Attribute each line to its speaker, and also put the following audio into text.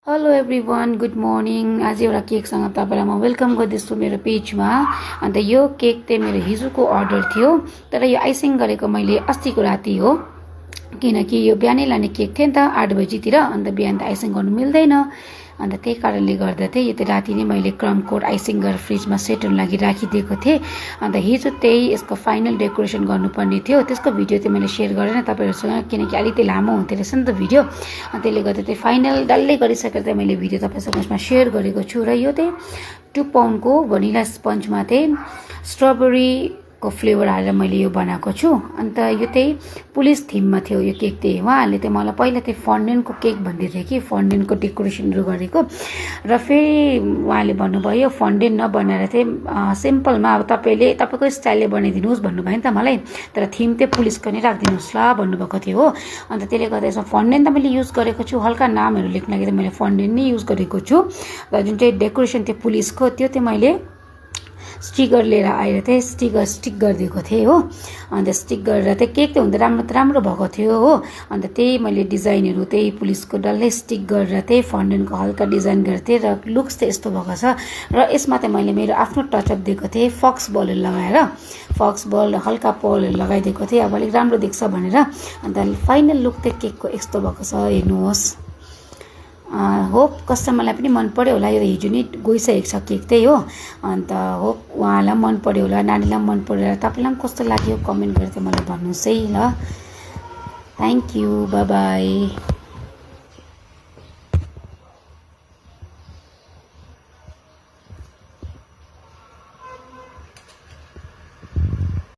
Speaker 1: Hello everyone, good morning. आज एउटा केकसँग तपाईँलाई म वेलकम गर्दैछु मेरो पेजमा। अन्त यो केक चाहिँ मेरो हिजोको अर्डर थियो, तर यो आइसिङ गरेको मैले अस्तिको राति हो, किनकि यो बिहानै लाने केक थियो नि त 8 बजीतिर। अन्त बिहान त आइसिङ गर्नु मिल्दैन, अन्त त्यही कारणले गर्दा चाहिँ यो त राति नै मैले क्रम कोड आइसिङ गरेर फ्रिजमा सेट हुन लागि राखिदिएको थिएँ। अन्त हिजो त्यही यसको फाइनल डेकोरेसन गर्नुपर्ने थियो, त्यसको भिडियो चाहिँ मैले सेयर गरेन तपाईँहरूसँग, किनकि अलिकति लामो हुन्थ्यो रहेछ नि त भिडियो। त्यसले गर्दा चाहिँ फाइनल डल्लै गरिसकेर चाहिँ मैले भिडियो तपाईँसँग यसमा सेयर गरेको छु। र यो चाहिँ 2 पाउन्डको भनिला स्पन्जमा चाहिँ स्ट्रबेरीको फ्लेभर हालेर मैले यो बनाएको छु। अन्त यो चाहिँ पुलिस थिममा थियो यो केक चाहिँ। उहाँहरूले चाहिँ मलाई पहिला चाहिँ फन्डेनको केक भन्दै थियो कि फन्डेनको डेकोरेसनहरू गरेको, र फेरि उहाँले भन्नुभयो फन्डेन नबनाएर चाहिँ सिम्पलमा अब तपाईँको स्टाइलले बनाइदिनुहोस् भन्नुभयो नि त मलाई, तर थिम चाहिँ पुलिसको नै राखिदिनुहोस् ल भन्नुभएको थियो हो। अन्त त्यसले गर्दा यसमा फन्डेन त मैले युज गरेको छु, हल्का नामहरू लेख्न लागि चाहिँ मैले फन्डेन नै युज गरेको छु। र जुन चाहिँ डेकोरेसन थियो पुलिसको त्यो चाहिँ मैले स्टिकर लिएर आएर चाहिँ स्टिक गरिदिएको थिएँ हो। अन्त स्टिक गरेर चाहिँ केक चाहिँ हुँदा राम्रो भएको थियो हो। अन्त त्यही मैले डिजाइनहरू त्यही पुलिसको डल्लै स्टिक गरेर चाहिँ फन्डेनको हल्का डिजाइन गरेको थिएँ, र लुक्स चाहिँ यस्तो भएको छ। र यसमा चाहिँ मैले मेरो आफ्नो टचअप दिएको थिएँ, फक्स बलहरू लगाएर, फक्स बल हल्का पर्लहरू लगाइदिएको थिएँ, अब अलिक राम्रो देख्छ भनेर। अन्त फाइनल लुक चाहिँ केकको यस्तो भएको छ, हेर्नुहोस्। होप कस्टमरलाई पनि मन पर्यो होला, यो हिजो नै गइसकेको छ केक चाहिँ हो। अन्त होप उहाँलाई मन पर्यो होला, नानीलाई मन पर्यो होला, तपाईँलाई पनि कस्तो लाग्यो कमेन्ट गरेर चाहिँ मलाई भन्नुहोस् है ल। Thank you, by by.